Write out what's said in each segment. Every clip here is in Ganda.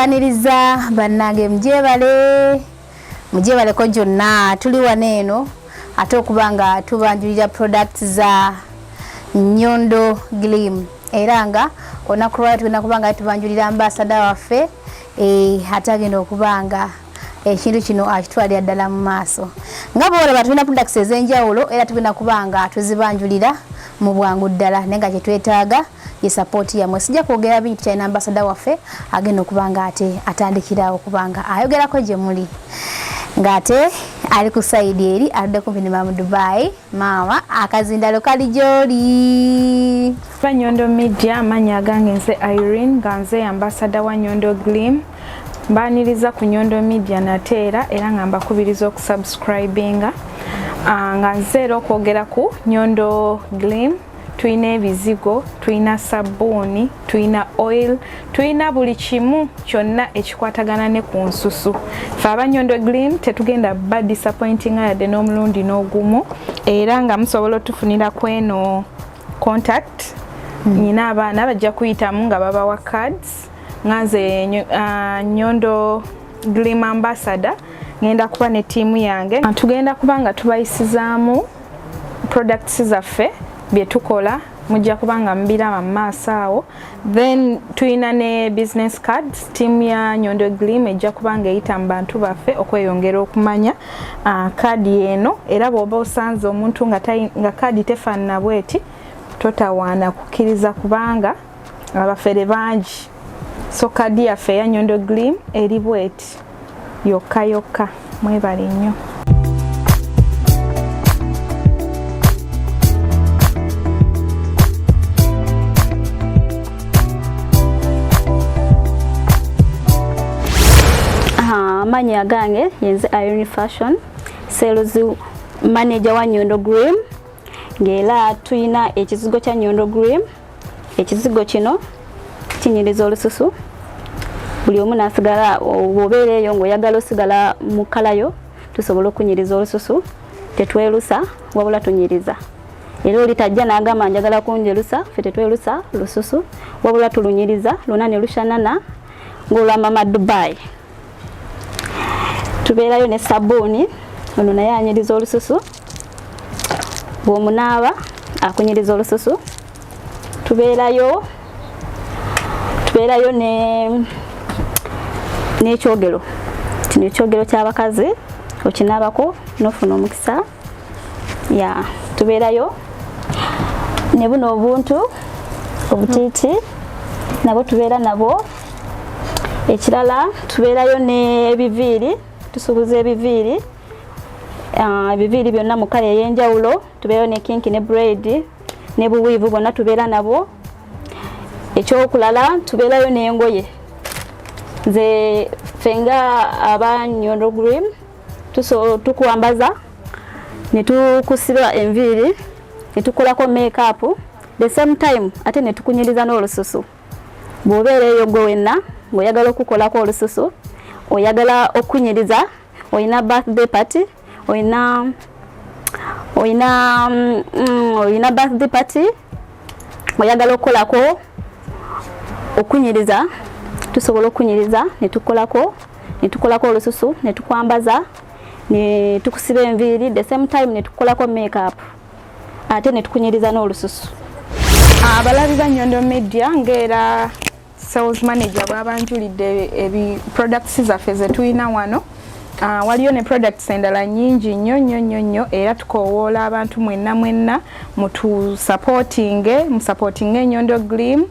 Tubaniriza bannange, mugyebale, mugyebaleko gyonna. Tuli wano eno ate okuba nga tubanjulira products za Nyondo Glim, era nga olunaku lwali tugenda kuba nga tubanjulira ambasada waffe, ate agenda okuba nga ekintu kino akitwalira ddala mu maaso. Nga bwolaba, tulina products ez'enjawulo era tugenda kuba nga tuzibanjulira mu bwangu ddala, naye nga kyetwetaaga ye support yammwe. Sijja kwogera bingi, tukyalina ambasada waffe agenda okuba nga ate atandikirawo okuba nga ayogerako gye muli, ng'ate ali ku side eri atudde kumpi ne maama Dubai. Maama, akazindalo kali gy'oli. Ba Nyondo Media, amannya agange nze Irene, nga nze ambasada wa Nyondo Glim. Mbaniriza ku Nyondo Media nate era era nga mbakubiriza okusubscribinga. Nga nze era okwogera ku Nyondo Glim, tulina ebizigo, tulina sabbuuni, tulina oil, tulina buli kimu kyonna ekikwatagana ne ku nsusu. Fe Abanyondo Glim tetugenda ba disappointinga yadde n'omulundi n'ogumu, era nga musobola otufunira ku eno contact. Nyina abaana bajja kuyitamu nga babawa cards. Nga nze Nyondo Glim ambassador, ngenda kuba ne ttiimu yange, tugenda kuba nga tubayisizaamu products zaffe bye tukola, mujja kuba nga mubiraba mu maaso awo. Then tulina ne business cards. Ttiimu ya Nyondo Glim ejja kuba nga eyita mu bantu baffe okweyongera okumanya kaadi eno. Era bw'oba osanze omuntu nga kaadi tefaanana bweti, totawaana kukkiriza, kubanga abafere bangi. So kaadi yaffe eya Nyondo Glim eri bweti yokka yokka. Mwebale nnyo. Amannya agange yenze Irene Fashion, sales manager wa Nyondo Grim, ng'era tulina ekizigo kya Nyondo Grim. Ekizigo kino kinyiriza olususu buli omu n'asigala, bw'obeera eyo ng'oyagala osigala mu kalayo, tusobola okunyiriza olususu. Tetwerusa, wabula tunyiriza. Era oli tajja n'agamba njagala kunjerusa, ffe tetwerusa lususu, wabula tulunyiriza lwonna ne lushanana ng'olwa mama Dubai. Tubeerayo ne sabbuuni, ono naye anyiriza olususu, bw'omunaaba akunyiriza olususu. Tubeerayo ne n'ekyogero kino, ekyogero ky'abakazi, okinaabako n'ofuna omukisa. Ya, tubeerayo ne buno obuntu obutiiti, nabwo tubeera nabwo. Ekirala, tubeerayo n'ebiviiri, tusuubuza ebiviiri, ebiviiri byonna mu kale ey'enjawulo. Tubeerayo ne kinky ne braid ne buweave, bwonna tubeera nabwo. Ekyokulala, tubeerayo n'engoye. Nze ffe nga aba Nyondo Grim tukwambaza ne tukusiba enviiri ne tukolako makeup, the same time ate ne tukunyiriza n'olususu. Bw'obeera eyo gwe wenna ng'oyagala okukolako olususu, oyagala okunyiriza, olina birthday party, olina birthday party, oyagala okukolako okunyiriza, tusobola okunyiriza ne tukolako olususu, ne tukwambaza, ne tukusiba enviiri, the same time ne tukolako makeup, ate ne tukunyiriza n'olususu. Abalabi ba Nyondo Media, ng'era sales manager bw'abanjulidde ebi products zaffe ze tulina wano, waliyo ne products endala nnyingi nnyo nnyo nnyo nnyo. Era tukoowoola abantu mwenna mwenna mutusupportinge, musupportinge Nyondo Glim.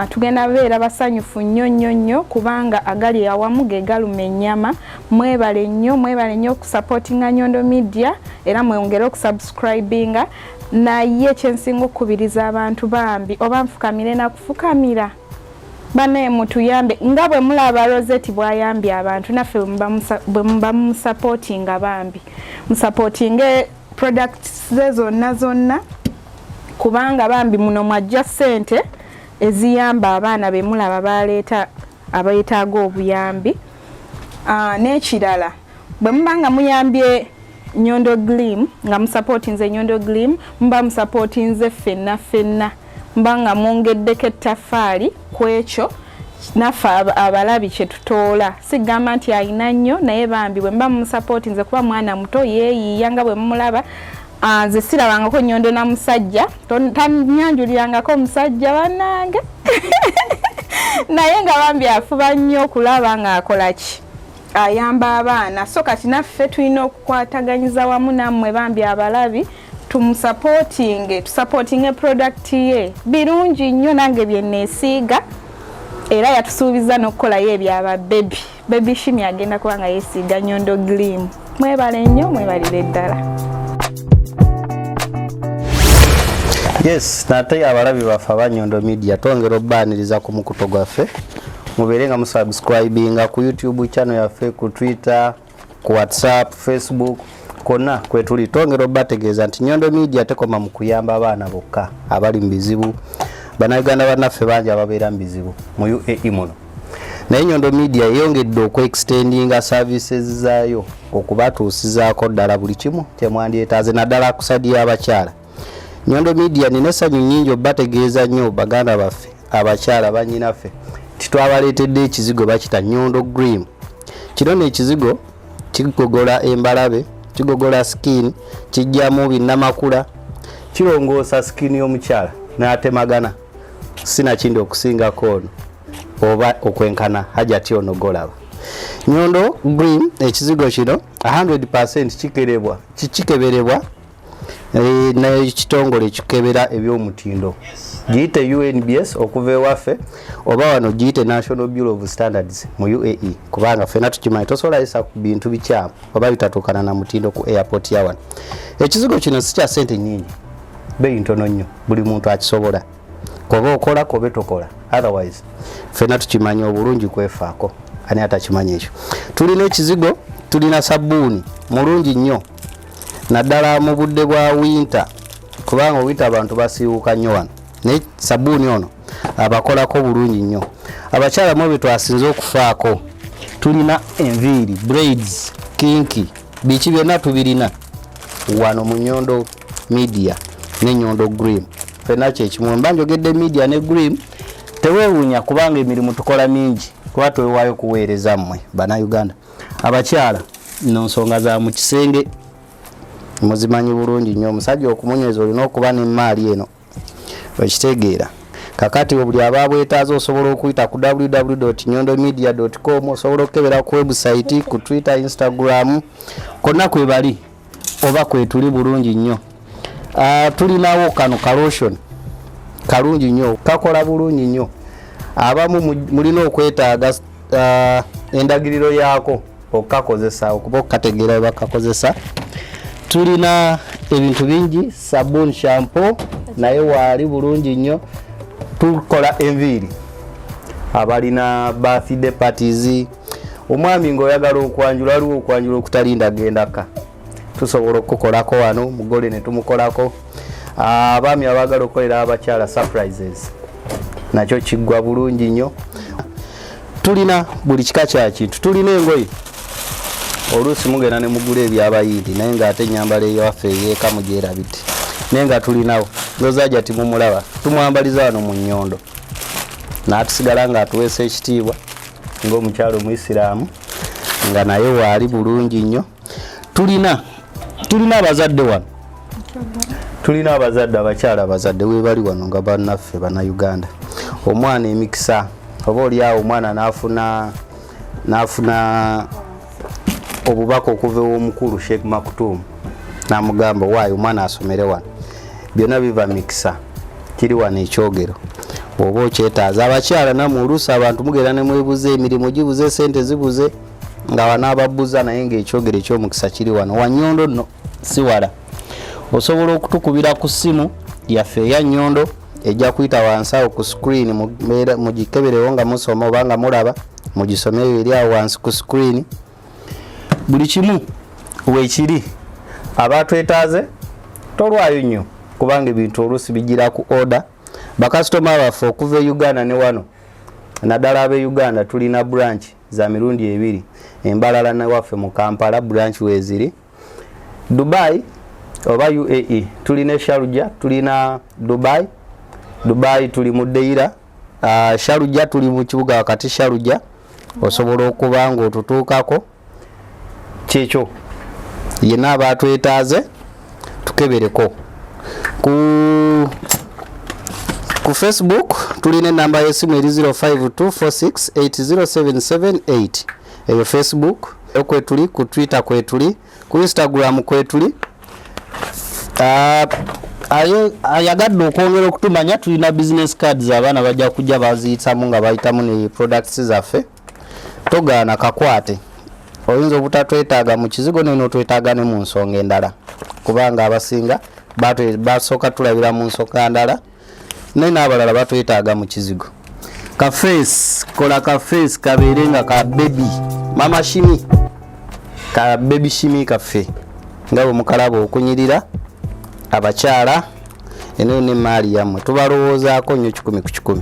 Tugenda beera basanyufu nnyo nnyo nnyo, kubanga agali awamu ge galuma ennyama. Mwebale nnyo, mwebale nnyo okusupportinga Nyondo Media, era mwongere okusubscribinga. Naye kyensinga okukubiriza abantu, bambi, oba nfukamire nakufukamira, banaye mutuyambe nga bwe mulaba Rosette bw'ayambye abantu, naffe bwe muba mumusupportinga, bambi musupportinge products ze zonna zonna, kubanga bambi muno mwajja ssente eziyamba abaana be mulaba baleeta abeetaaga obuyambi. N'ekirala, bwe muba nga muyambye Nyondo Glim, nga musupportinze Nyondo Glim, muba musupportinze ffenna ffenna, muba nga mwongeddeko ettaffaali ku ekyo. Naffe abalabi kye tutoola, sigamba nti alina nnyo, naye bambi bwe mba mumusapootinze nze kuba mwana muto yeeyiiya nga bwe mumulaba. Nze sirabangako Nyondo na musajja, tanyanjulirangako omusajja bannange, naye nga bambi afuba nnyo okulaba ng'akola ki, ayamba abaana. So kati naffe tulina okukwataganyiza wamu nammwe bambi abalabi, tumusapootinge, tusapootinge product ye. Birungi nnyo, nange bye neesiiga, era yatusuubiza n'okukolayo ebyaba baby. Baby Shimi agenda kuba nga yeesiiga Nyondo Gleam. Mwebale nnyo, mwebalire ddala. Yes, nate abalabi baffe aba Nyondo Media, twongera okubaaniriza ku mukuto gwaffe. Mubeere nga musubscribinga ku YouTube channel yaffe, ku Twitter, ku WhatsApp, Facebook, kwonna kwetuli. Twongera obategeeza nti Nyondo Media tekoma mu kuyamba abaana bokka abali mu bizibu. Bannayuganda bannaffe bangi ababeera mu bizibu mu UAE muno, naye Nyondo Media eyongedde okuextendinga services zaayo okubatuusizaako ddala buli kimu kyemwandyetaaze, naddala ku side y'abakyala. Nyondo Media nina essanyu nnyingi obategeeza nnyo baganda baffe abakyala bannyinaffe nti twabaleetedde ekizigo bakita Nyondo Gleam. Kino n'ekizigo kigogola embalabe, kigogola skin, kijjamu binnamakula, kirongoosa skin y'omukyala n'atemagana sinakindi okusingako ono oba okwenkana Hajati ono golaba. Nyondo Gleam ekizigo kino 100% kikerebwa, kikeberebwa n'ekitongole ekikebera ebyomutindo, giyite UNBS okuva ewaffe, oba wano giyite National Bureau of Standards mu UAE, kubanga ffena tukimanyi tosobola yisa ku bintu bikyamu oba bitatuukana na mutindo ku airport ya wano. Ekizigo kino si kya ssente nnyingi, beeyi ntono nnyo, buli muntu akisobola, koba okola kobe tokola. Otherwise ffena tukimanyi obulungi kwefaako, ani atakimanyi ekyo? Tulina ekizigo, tulina sabbuuni mulungi nnyo naddala mu budde bwa winter, kubanga winter abantu basiiwuuka nnyo wano, naye sabbuuni ono abakolako bulungi nnyo. Abakyala mu bye twasinze okufaako, tulina enviiri, braids, kinky, biki byonna tubirina wano mu Nyondo Media ne Nyondo Gleam, fenna kyekimu. Mba njogedde Media ne Gleam, teweewuunya, kubanga emirimu tukola mingi, kuba twewaayo kuweereza mmwe Bannayuganda abakyala. No nsonga za mu kisenge muzimanyi bulungi nnyo. Omusajja okumunyweza olina okuba n'emmaali eno, okitegeera? Kakati buli aba bwetaaza osobola okuyita ku www.nyondomedia.com, osobola okukebera ku website, ku Twitter, Instagram, konna kwebali oba kwetuli bulungi nnyo. Tulinawo kano kalotion kalungi nnyo, kakola bulungi nnyo. Abamu mulina okwetaaga endagiriro yaako okukakozesa, okuba okukategeera bwe bakakozesa. Tulina ebintu bingi, sabuni, shampoo naye waali bulungi nnyo. Tukola enviiri, abalina birthday parties, omwami ng'oyagala okwanjula, waliwo okwanjula okutalinda gendaka, tusobola okukukolako wano mugole ne tumukolako. Abaami abaagala okukolera abakyala surprises, nakyo kiggwa bulungi nnyo. Tulina buli kika kya kintu, tulina engoye. Oluusi mugenda ne mugula ebyabayindi, naye ng'ate ennyambala eyawaffe eyeeka mugyerabidde, naye nga tulinawo. Ndowooza timumulaba, tumwambaliza wano mu Nnyondo n'atusigala ng'atuweesa ekitiibwa ng'omukyalo omuisiraamu, nga naye waali bulungi nnyo. Tulina abazadde wano, tulina abazadde abakyala, abazadde webali wano nga bannaffe Bannayuganda. Omwana emikisa, oba oliawo omwana n'afuna obubaka okuva ew'omukulu Sheikh Maktum, n'amugamba waayo omwana asomere wano. Byonna biva mikisa. Kiri wano ekyogero bw'oba okyetaaza. Abakyala namwe, oluusi abantu mugenda ne mwebuza, emirimu gibuze, sente zibuze, nga wanaababuza, naye ng'ekyogero ekyomukisa kiri wano Wanyondo nno si wala. Osobola okutukubira ku ssimu yaffe eya Nyondo, ejja kuyita wansi awo ku screen, mugikeberewo nga musoma oba nga mulaba, mugisomeyo, eri awo wansi ku screen. Buli kimu weekiri. Abatwetaaze tolwayo nnyo, kubanga ebintu oluusi bigira ku order. Bakasitoma baffe okuva e Uganda ne wano, naddala ab'e Uganda, tulina branch za mirundi ebiri, embalala newaffe mu Kampala branch weeziri. Dubai oba UAE tulina Sharjah, tulina Dubai. Dubai tuli mu Deira. Sharujah, tuli mu kibuga wakati Sharujah, osobola okuba nga otutuukako. Kyekyo yenna aba atwetaaze tukebereko ku Facebook. Tulina enamba y'essimu eri 0524680778, eyo Facebook eyo kwetuli, ku Twitter kwetuli, ku Instagram kwetuli. Ayagadde okwongera okutumanya, tulina business cards, abaana bajja kujja baziyitamu nga bayitamu ne products zaffe. Togaana kakwate, oyinza obutatwetaaga mu kizigo naye notwetaaga ne mu nsonga endala, kubanga abasinga basooka tulabira mu nsonga ndala, naye n'abalala batwetaaga mu kizigo. Ka face, kola ka face kabeere nga ka baby mama shimi, ka baby shimi kaffe nga bwe mukalaba okunyirira. Abakyala, eno n'emaali yammwe, tubalowoozaako nnyo 100 ku 100.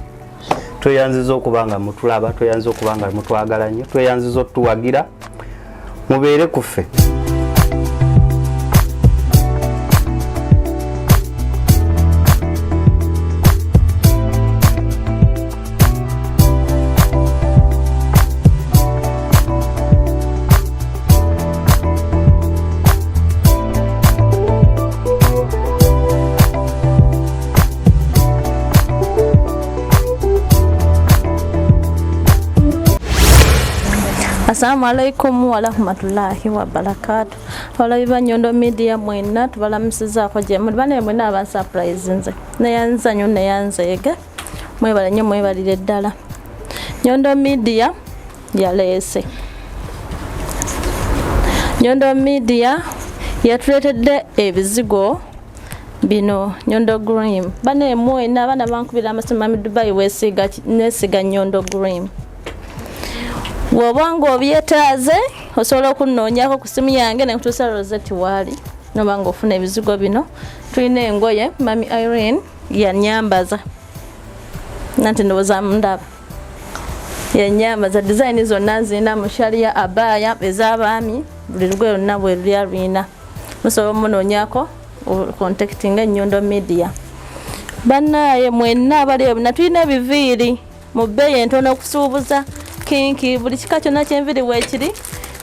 Tweyanziza okuba nga mutulaba, tweyanziza okuba nga mutwagala nnyo, tweyanziza otuwagira, mubeere ku ffe. Assalamu alaikum warahmatullahi wabarakatu. Abalabi ba Nyondo Media mwenna tubalamusizaako gye muli. Banaye mwenna abansurprise, nze neyanza nnyo, neyanzeege, mwebale nnyo, mwebalire ddala. Nyondo Media yaleese, Nyondo Media yatuleetedde ebizigo bino, Nyondo Gleam. Banaye mwena abaana bankubira amasimu, "Mami Dubai, weesiiga?" Neesiga Nyondo Gleam. Bw'oba ng'obyetaaze, osobola okunoonyako ku simu yange nekutuusa Rosette waali, noba ng'ofuna ebizigo bino. Tulina engoye, Mami Irene yanyambaza, nanti ndowooza ndaba yanyambaza. Design zonna nzirina mu sharia, abaya ez'abaami, buli lugoye lwonna bwe lulya lwina. Musobola omunoonyako, contactinga Ennyondo Media. Bannaaye mwenna abali ebuna, tulina ebiviiri mu bbeeyi entono, okusuubuza kinki, buli kika kyonna kyenviiri weekiri,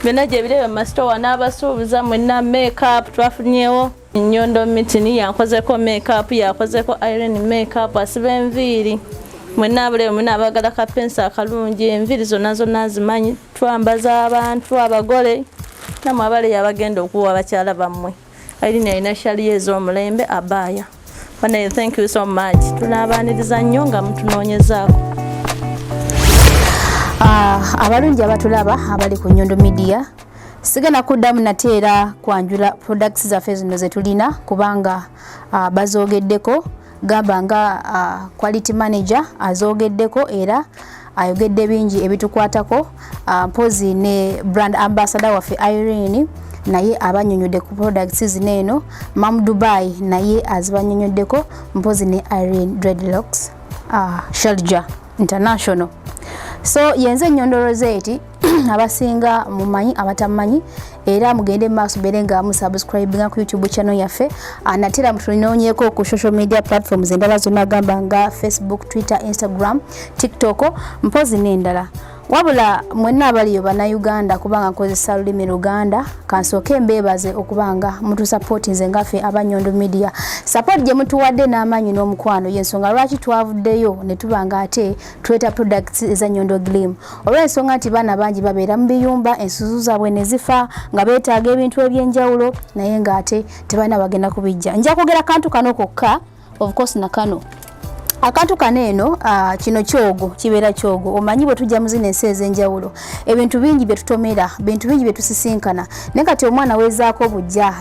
byonna gyebiri ebyo masitowa n'abasuubuza mwenna. Makeup twafunyewo Nyondo Mitini, yakozeko makeup, yakozeko Irene makeup, asiba enviiri. Mwenna abali mwena abagala ka pensa akalungi, enviiri zonna zonna zimanyi. Twambaza abantu abagole, namwe abali abagenda okuwa abakyala bammwe. Irene alina shaliyo ez'omulembe, abaya. Banaye, thank you so much, tunaabaaniriza nnyo nga mutunoonyezaako. Abalungi abatulaba abali ku Nyondo Media, sigenda kuddamu nate era kwanjula products zaffe zino zetulina, kubanga bazoogeddeko, gamba nga quality manager azoogeddeko era ayogedde bingi ebitukwatako, mpozi ne brand ambassador waffe Irene naye abanyonyodde ku products zino eno, Mam Dubai naye azibanyonyoddeko, mpozi ne Irene Dreadlocks, Sharjah International. So yenze Nyondo Rosette, abasinga mumanyi, abatamanyi era mugende maaso beere nga musubscribinga ku YouTube channel yaffe. Natera mutunoonyeko ku social media platforms endala zonna, gamba nga Facebook, Twitter, Instagram, TikTok, mpozi n'endala. Wabula mwenna abaliyo Bannayuganda, kubanga nkozesa lulimi Luganda, kansooke mbeebaze okubanga mutusapoti nze ngaffe Abanyondo Media. Support gye mutuwadde n'amaanyi n'omukwano yensonga lwaki twavuddeyo ne tuba nga ate tuleeta products eza Nyondo Gleam, olw'ensonga nti baana bangi babeera mu biyumba, ensuzu zaabwe ne zifa nga beetaaga ebintu ebyenjawulo, naye ng'ate tebalina bagenda kubijja. Nja kwogera kantu kano kokka, of course na kano akantu kano eno, kino kyogo, kibeera kyogo. Omanyi bwe tujja mu zino ensi ez'enjawulo, ebintu bingi bye tutomera, bintu bingi bye tusisinkana, naye kati omwana weezaako bujja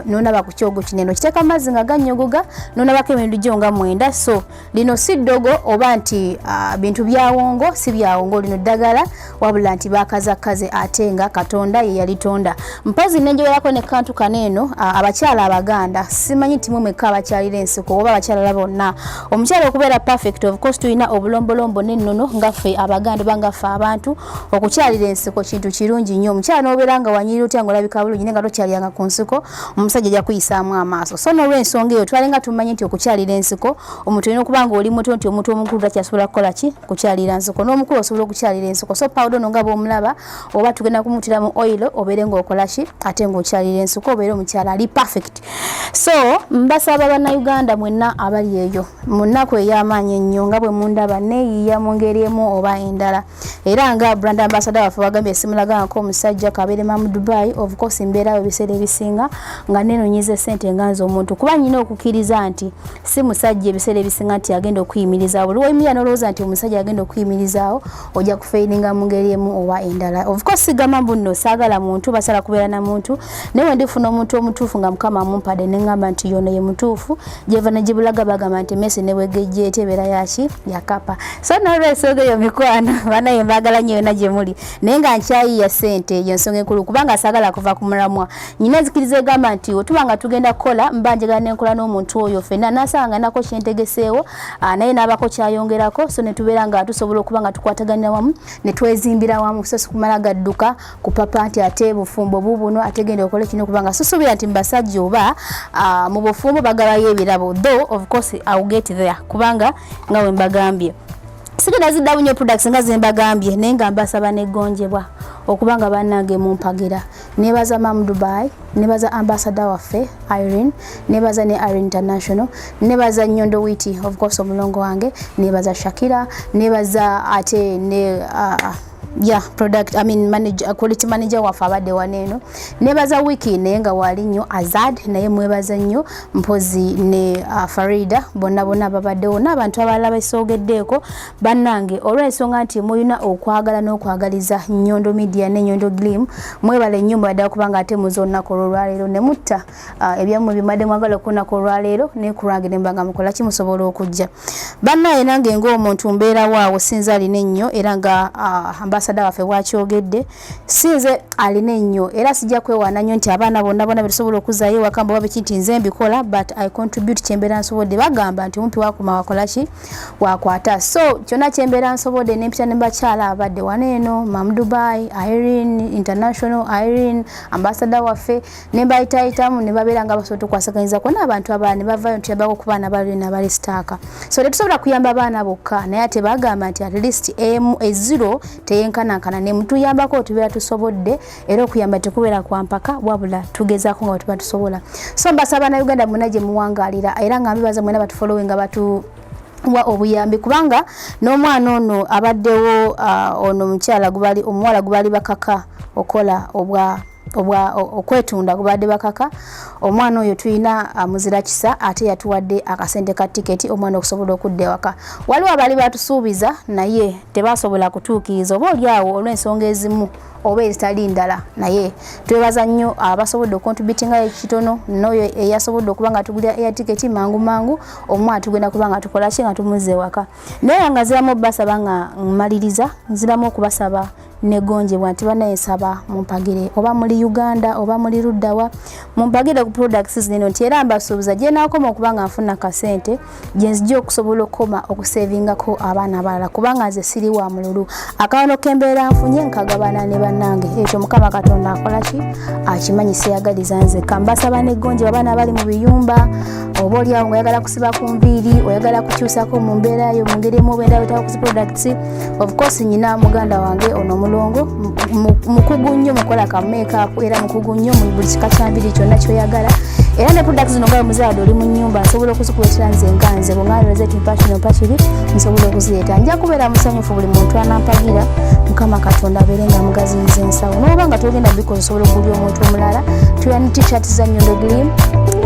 n'onaba ku kyogo kino eno, kiteeka amazzi nga gannyogoga, n'onabako emirundi gyo nga 9. So lino si ddogo oba nti bintu byawongo, si byawongo, lino ddagala, wabula nti bakazakaze ate nga Katonda ye yalitonda. Mpozi nenjogerako ne kantu kano eno, abakyala Abaganda, simanyi nti mwe mwekka abakyalira ensiko oba abakyalala bonna, omukyala okubeera okubeera perfect, of course tulina obulombolombo n'ennono nga ffe Abaganda oba nga ffe abantu. Okukyalira ensiko kintu kirungi nnyo. Omukyala n'obeera nga wanyirira otya, ng'olabika bulungi, naye nga tokyaliranga ku nsiko, omusajja ajja kuyisaamu amaaso. So n'olwensonga eyo twalinga tumanyi nti okukyalira ensiko omuntu olina okuba nga oli muto, nti omuntu omukulu takyasobola kukola ki, kukyalira nsiko. N'omukulu osobola okukyalira ensiko. So powder ono nga bw'omulaba, oba tugenda kumutira mu oil, obeere ng'okola ki, ate ng'okyalira ensiko, obeere omukyala ali perfect. So mbasaba Bannayuganda mwenna abali eyo mu nnaku ey'amaanyi ennyo, nga bwe mundaba neeyiiya mu ngeri emu oba endala, era nga brand ambassador waffe wagambye, simulagangako omusajja kabeere mamu Dubai. Of course mbeerawo ebiseera ebisinga nga nenonyiza essente nga nze omuntu, kuba nyina okukkiriza nti si musajja ebiseera ebisinga nti agenda okuyimirizaawo. Buli woyimirira nolowooza nti omusajja agenda okuyimirizaawo, ojja kufailinga mu ngeri emu oba endala. Of course sigamba mbu nno saagala muntu, basala kubeera na muntu, naye wendifuna omuntu omutuufu nga Mukama amumpadde, neŋŋamba nti yono ye mutuufu, gyeva ne gibulaga. Bagamba nti mesi ne bwegejja etya ebeera yaki, yakapa. So nolwensonga eyo, mikwano, banaye mbaagala nnyo yonna gye muli, naye nga nkyayiya ssente. Eyo ensonga enkulu, kubanga saagala kuva ku mulamwa. Nyina enzikiriza egamba nti wetuba nga tugenda kukola, mba njagala nenkola n'omuntu oyo ffenna, nasanga nga nako kyentegeseewo, naye n'abako kyayongerako, so netubeera nga tusobola okuba nga tukwataganira wamu ne twezimbira wamu. So sikumala gadduka kupapa nti ate bufumbo bubuno, ate genda okole kino, kubanga susuubira nti mubasajja oba mu bufumbo bagabayo ebirabo. Though of course I will get there, kubanga nga we mbagambye sigenda ziddamu nnyo products nga zembagambye, naye nga mbasaba neggonjebwa okuba nga bannange mumpagira. Nebaza Mam Dubai, nebaza ambassador waffe Irene, nebaza ne Irene International, nebaza Nyondo Witi, of course omulongo wange, nebaza Shakira, nebaza ate ne yeah, product, I mean manager, quality manager waffe abadde waneeno. Nebaza Wiki naye nga wali nnyo, Azad naye mwebaza nnyo, mpozi ne Farida, bonna bonna babaddewo n'abantu abalala besoogeddeeko. Bannange, olw'ensonga nti mulina okwagala n'okwagaliza Nyondo Media ne Nyondo Glim, mwebale nnyo. Mubadde kubanga ate muze olunaku olwolwaleero ne mutta ebyammwe bimadde mwagala okunaku olwaleero, naye ku lwange ne mbanga mukola ki, musobola okujja. Bannaye, nange ng'omuntu mbeerawo awo, sinze alina ennyo, era nga ambassador waffe bwakyogedde, sinze alina ennyo, era sijja kwewaana nnyo nti abaana bonna bonna betusobola okuzaayo ewaka mboba biki nti nze mbikola, but I contribute kyembeera nsobodde. Bagamba nti omumpi wakuma wakola ki, wakwata. So kyonna kyembeera nsobodde nempita ne bakyala abadde wano eno, Mam Dubai, Irene International, Irene ambassador waffe, ne mbayitayitamu ne babeera nga basobola tukwasaganyizako n'abantu abalala ne bavaayo ntuyambako ku baana bali nabali stuck. So tetusobola kuyamba abaana bokka, naye ate bagamba nti at least emu ezero teyenkanankana, ne mutuyambako tubeera tusobodde. Era okuyamba tekubeera kwa mpaka, wabula tugezaako nga bwetuba tusobola. So mbasaba Bannayuganda mwena gye muwangaalira, era nga mbibaza mwena batufollowinga, batu wa obuyambi, kubanga n'omwana ono abaddewo, ono omukyala gubali, omuwala gubali bakaka okola obwa obwa okwetunda, gubadde bakaka omwana oyo. Tulina muzira kisa, ate yatuwadde akasente ka tiketi omwana okusobola okudda ewaka. Waliwo abaali batusuubiza naye tebasobola kutuukiriza, oba oli awo olw'ensonga ezimu oba ezitali ndala, naye twebaza nnyo abasobodde okucontributingayo ekitono n'oyo eyasobodde okuba nga tugulira air ticket mangu mangu omwana tugenda kuba nga tukola ki, nga tumuzza ewaka. Naye nga nziramu obasaba, nga mmaliriza, nziramu okubasaba negonjebwa nti banaye nsaba mumpagire, oba muli Uganda oba muli luddawa, mumpagire ku products zino, nti era mbasuubiza gye naakoma okuba nga nfuna kasente gye nzija okusobola okukoma okusavingako abaana abalala, kubanga nze siri wa mululu. Akawano kembeera nfunye nkagabana ne bannange. Ekyo Mukama Katonda akola ki, akimanyi, seyagaliza nzekka. Mbasaba negonjebwa, abaana abali mu biyumba, oba oliawo nga oyagala kusiba ku nviiri, oyagala kukyusako mu mbeera yo mu ngeri emu oba endala, wetaaga ku products. Of course nyina muganda wange ono omulongo mukugu nnyo mukola ka makeup, era mukugu nnyo mu buli kika kya nviiri kyonna kyoyagala. Era ne products zino nga muzaade oli mu nnyumba, nsobola okuzikuleetera nze nga nze bwengamba Rosette mpakino mpakiri, nsobola okuzireeta. Nja kubeera musanyufu buli muntu anampagira. Mukama Katonda abeere nga amugaziyiza ensawo. Noba nga togenda bikoza, osobola okugulya omuntu omulala. Tulina ne T-shirt za Nyondo Glim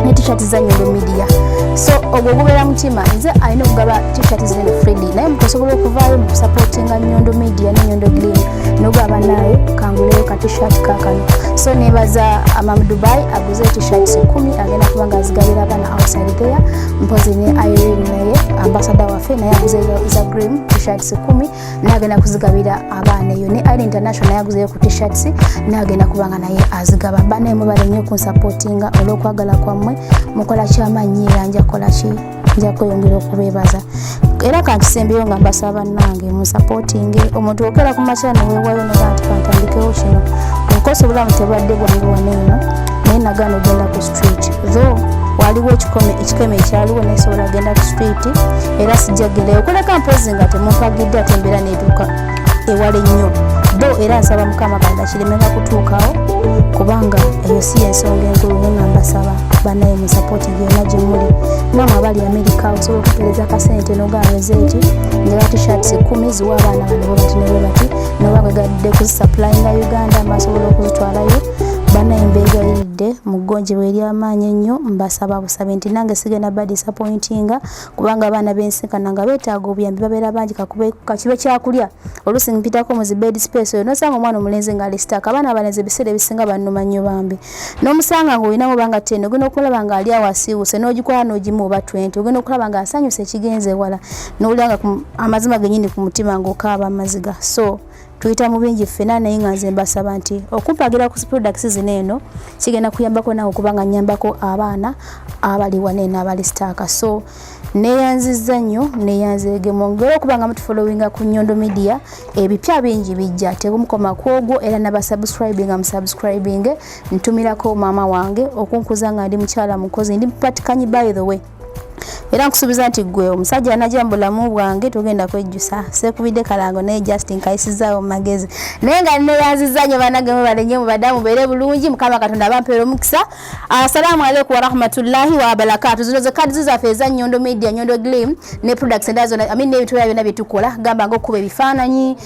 ne T-shirt za Nyondo Media. So ogwo gubeera mutima, nze alina okugaba T-shirt zinene freely, naye mutosobola okuvaayo mu kusupportinga Nyondo Media ne Nyondo Glim nogaba naye kanguleyo ka T-shirt kakano. So nebaza Mam Dubai aguze T-shirts 10, agenda kuba nga azigabira abaana outside there. Mpozi ne Irene naye ambassador waffe naye aguze za Grim T-shirts 10, naye agenda kuzigabira abaana eyo. Ne Irene International naye aguzeyo ku T-shirts, naye agenda kuba nga naye azigaba. Banaye mubale nnyo okunsupportinga olw'okwagala kwammwe, mukola kyamaanyi, era nja kukola ki, nja kweyongera okubeebaza. Era kankisembeyo nga mbasaba bannange musapootinge omuntu okera ku makya neweewayo noga nti kantandikewo kino. Obukosa obulamu tebadde bwangu wano eno, naye nagaana ogenda ku street, though waliwo ekikeme ekyaliwo, naye sobola genda ku street era sijja gendayo okuleka mpozi nga temumpagidde, ate embeera neetuuka ewala ennyo bo. Era nsaba Mukama Katonda kiremenga kutuukawo, kubanga eyo si yensonga enkulu. Naye nga mbasaba banaye musapootinga yonna gye muli, namwe abali Amerika osobola okupereza akasente nogamba ezeeti njagala t-shirts 10 ziwa abaana bano bwe bati ne bwe bati, noba gagadde kuzisupplyinga Uganda mbasobola okuzitwalayo. Banaye mbeegayiridde mu ggonjebwa ery'amaanyi ennyo, mbasaba busabe nti nange sigenda ba disappointinga, kubanga abaana bensinkana nga beetaaga obuyambi babeera bangi. Kakibe kyakulya, oluusi mpitako mu zi bed space oyo nosanga omwana omulenzi nga ali stuck. Abaana abalenzi ebiseera ebisinga bannuma nnyo bambi, n'omusanga ng'olinamu obanga 10, ogenda okulaba nga ali awo asiiwuuse, n'ogikwala n'ogimu oba 20, ogenda okulaba nga asanyuse ekigenze ewala, n'owulira nga amazima gennyini ku mutima ng'okaaba amaziga. So tuyita mu bingi ffena, naye nga nze mbasaba nti okumpagira ku products zino eno kigenda kuyambako nange okuba nga nnyambako abaana abali wano eno abali stuck. So neyanzizza nnyo, neyanzeege, mwongere okuba nga mutufollowinga ku Nyondo Media. Ebipya bingi bijja, tebumukoma ku ogwo, era nabasubscribinga musubscribinge. Ntumirako maama wange okunkuza nga ndi mukyala mukozi, ndi mupatikanyi by the way, era nkusuubiza nti gwe omusajja anajja mu bulamu bwange togenda kwejjusa. Seekubidde kalango, naye just nkayisizaawo mu magezi. Naye nga neyanzizza nnyo bannange, mwebale nnyo, mubadde mubeere bulungi. Mukama Katonda abampeera omukisa. Assalamu alaikum warahmatullahi wabarakatu. Zino ze kadi zaffe eza Nyondo Media, Nyondo Glim ne products endala zonna, I mean n'ebintu ebirala byonna bye tukola, gamba nga okukuba ebifaananyi,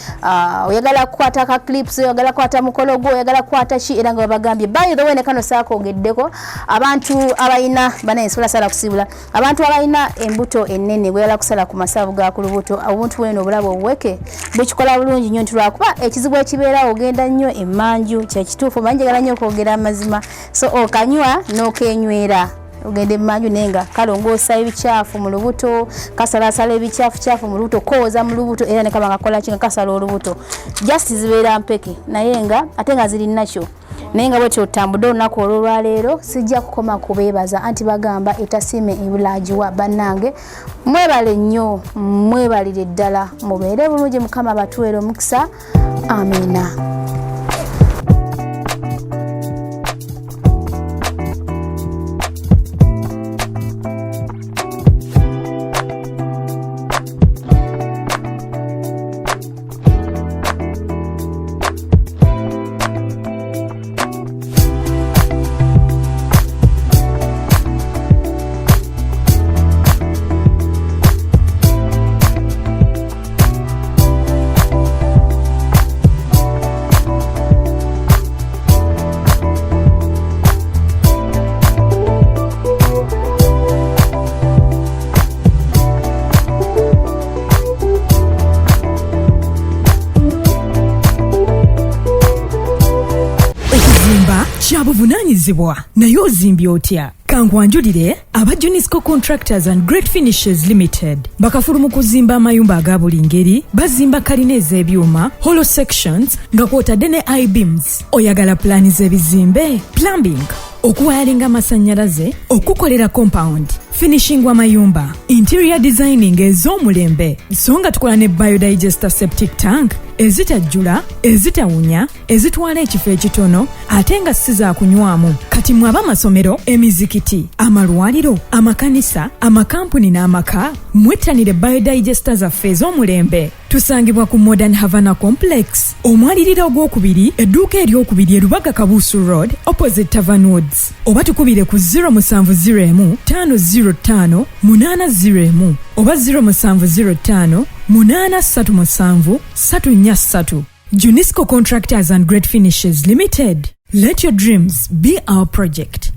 oyagala kukwata ka clips, oyagala kukwata mukolo gwo, oyagala kukwata ki, era nga babagambye. By the way, ne kano saakogeddeko, abantu abalina banaye nsobola sala kusiibula abantu abalina embuto ennene, bweyala kusala ku masavu ga ku lubuto, obuntu bweno obulabo obuweke bukikola bulungi nnyo, nti lwakuba ekizibu ekibeerawo ogenda nnyo emmanju. Kyekituufu, omanyi njagala nnyo okwogera amazima. So okanywa n'okenywera ogenda emmanju, naye nga kalongoosa ebikyafu mu lubuto, kasalasala ebikyafu mu lubuto, kooza mu lubuto, era ne kaba nga kakola ki, nga kasala olubuto. Just zibeera mpeke, naye nga ate nga ziri nakyo. Naye nga bwetyo otambudde olunaku olwolwaleero, sijja kukoma kubeebaza, anti bagamba etasiime ebulaagiwa. Bannange mwebale nnyo, mwebalire ddala, mubeere bulungi, Mukama batuweere omukisa. Amiina. Okuzimba kya buvunaanyizibwa, naye ozimbye otya? Kankwanjulire aba Junisco Contractors and Great Finishes Limited, bakafulu mu kuzimba amayumba aga buli ngeri. Bazimba kalina ez'ebyuma, hollow sections, nga kwotadde ne I-beams. Oyagala pulaani z'ebizimbe, plumbing, okuwayalinga amasannyalaze, okukolera compound, finishing amayumba, interior designing ez'omulembe. So nga tukola ne biodigester septic tank ezitajjula, ezitawunya, ezitwala ekifo ekitono, ate nga si za kunywamu. Kati mwe ab'amasomero, emizikiti, amalwaliro, amakanisa, amakampuni n'amaka, mwettanire biodigester zaffe ez'omulembe. Tusangibwa ku Modern Havana Complex, omwaliriro ogwokubiri, edduuka eryokubiri e Lubaga, Kabuusu Road, opposite Tavern Woods, oba tukubire ku 0701 505 801 oba 0705 837 343. Junisco Contractors and Great Finishes Limited. Let your dreams be our project.